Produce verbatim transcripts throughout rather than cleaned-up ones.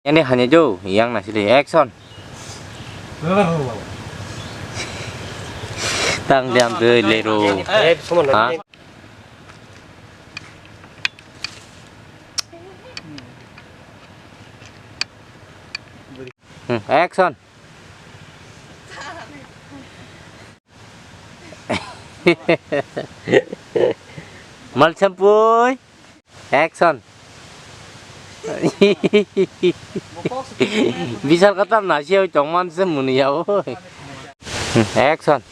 Yang ni hanya jo, yang nasi deh, action. Tang diam deh, lero. Eh, semua ha? Nanti. Hmm, action. Malchampui. Action. Bisal katam nasi oi tongman se muni ya oi. Action.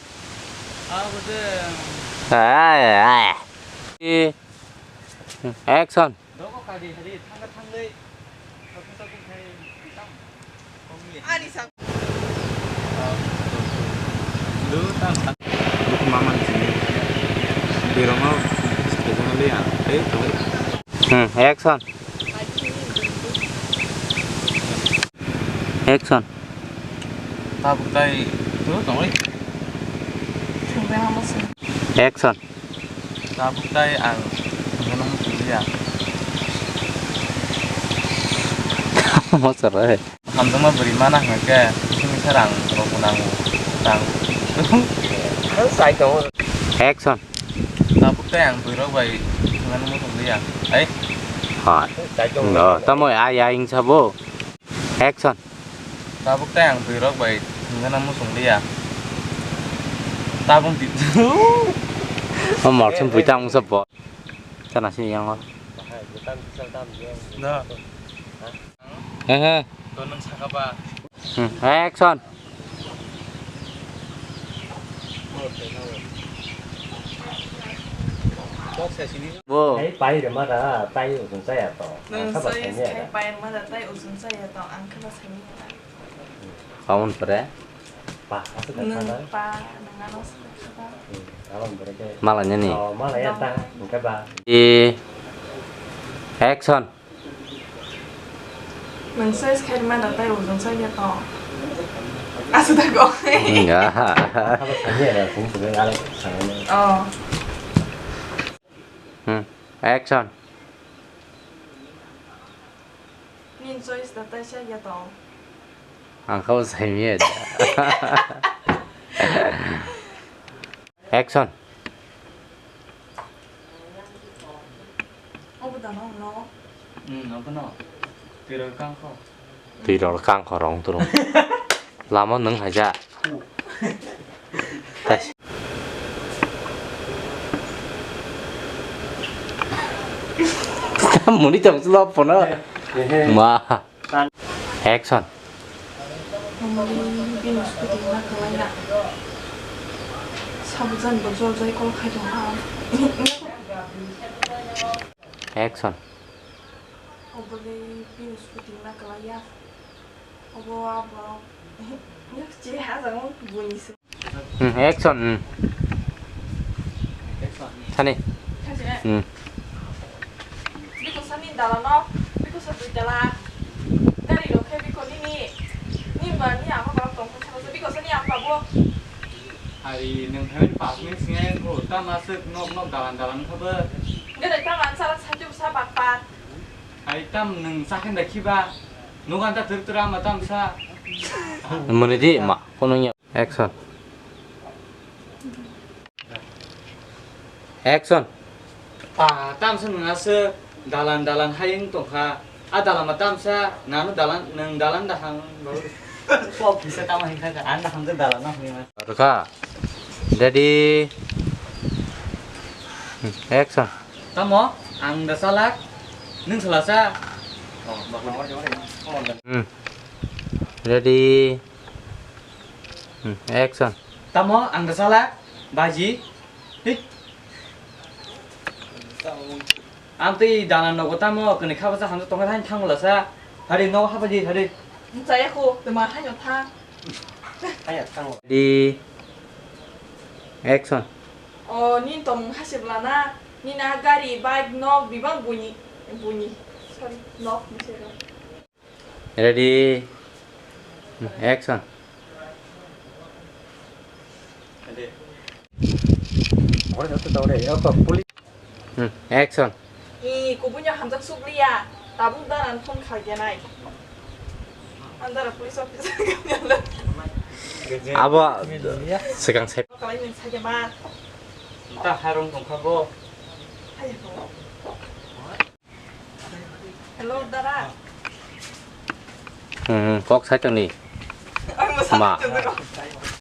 Ai, ai. Action. Hmm, action. Action. Tabuk tai tu tongwi. Action. Tabuk tai ang thwngno muchung liya. Mochor hai. Hamjakma bwrwi mana hwnkhe, simi khe rang rok bo nango, rang. Action. Tabuk tai ang bwrwi rok bai thwngno muchung liya. Hai. Hai. No, tamo ai ai wngsa bo. Action. Tabuk tai ang bwrwi rok bai thwngno muchung liya. Tabuk di. O mor thum bui tang wngsa bo. Chana sini yang o. Da. He he. To nang saka ba. Hmm, action. Bo. Hai pai rema da, tai usung saya to. Nang soi kai pai rema da, tai usung saya to, ang khe ba sani. Kaun pre. Pa, asuk ka. Nang pa, nang ano saka ba. Kaun pre ke. Mala nyani. Oh, mala ya ta, engke ba. Di action. Nang soi kai rema da, tai usung saya to. Asu da go. Enggak. Apa sani ya, sini sebenarnya ada sana. Oh. Hmm, action. Nini choice da tai sa ya tong. Ang kau sai miya da. Action. Obo da no no. Hmm, obo no. Tiro kang ko. Tiro kang ko rong turung. Lama nung haja. Muni tong slo pono. Ma. Action. Muni bini scooty ma kalaya. Sabujan bo jor jai kol khai tong ha. Action. Obole bini scooty ma kalaya. Obo a borok. Yak che ha jang buni se. Hmm, action. Hmm. Thani. Hmm. Biko sani dalano, biko sa dui dala. Gari rok khe biko nini, ni ba ni ama ba tong kha sa biko sani ang pabo. Hari nung khe pas minute singe ko ta masuk nok nok dalan dalan kha ba. Gede ta man sala sa ju sa bak pat. Hari tam nung sa khen da khiba. Nugan ta tur tur ama tam sa. Muni di ma kono ya. Action. Action. Pa, tamsa nung aswk dalan dalan hai wng tongkha. A dalan ma tamsa, nano dalan, nung dalan dahang. Kok bisa tamo hingkha, ang dahang je dalan no hingma. Rwkha. Ready. Action. Tamo, ang da salak, nung salasa. Oh, bakun. Hmm. Ready. Hmm, action. Tamo, ang da salak, baji. Hik. Ang tei dalan nogo tamo, kwnwi kha bwsa hamjak tongkha, haino thang bwlasa. Hari nogo habaji, hari. Chaya kho, tma haino tha. Haya, thang. Ready. Action. O, nini tongmung hase bwlana, nini a gari, bike, nok, bibang buini, buini. Sorry, nok, ni sero. Ready. Action. Hmm, action. I kubui no hamjak sukliya, tabuk dalan phone khalgenai. Dara police officer kami ala. Abo swkang sai. Kalai ning sakya ma. Ta harung tongkha bo. Hai ko. Hello, dara. Hmm, kok sai tongni. Ang ma Ma. Sa.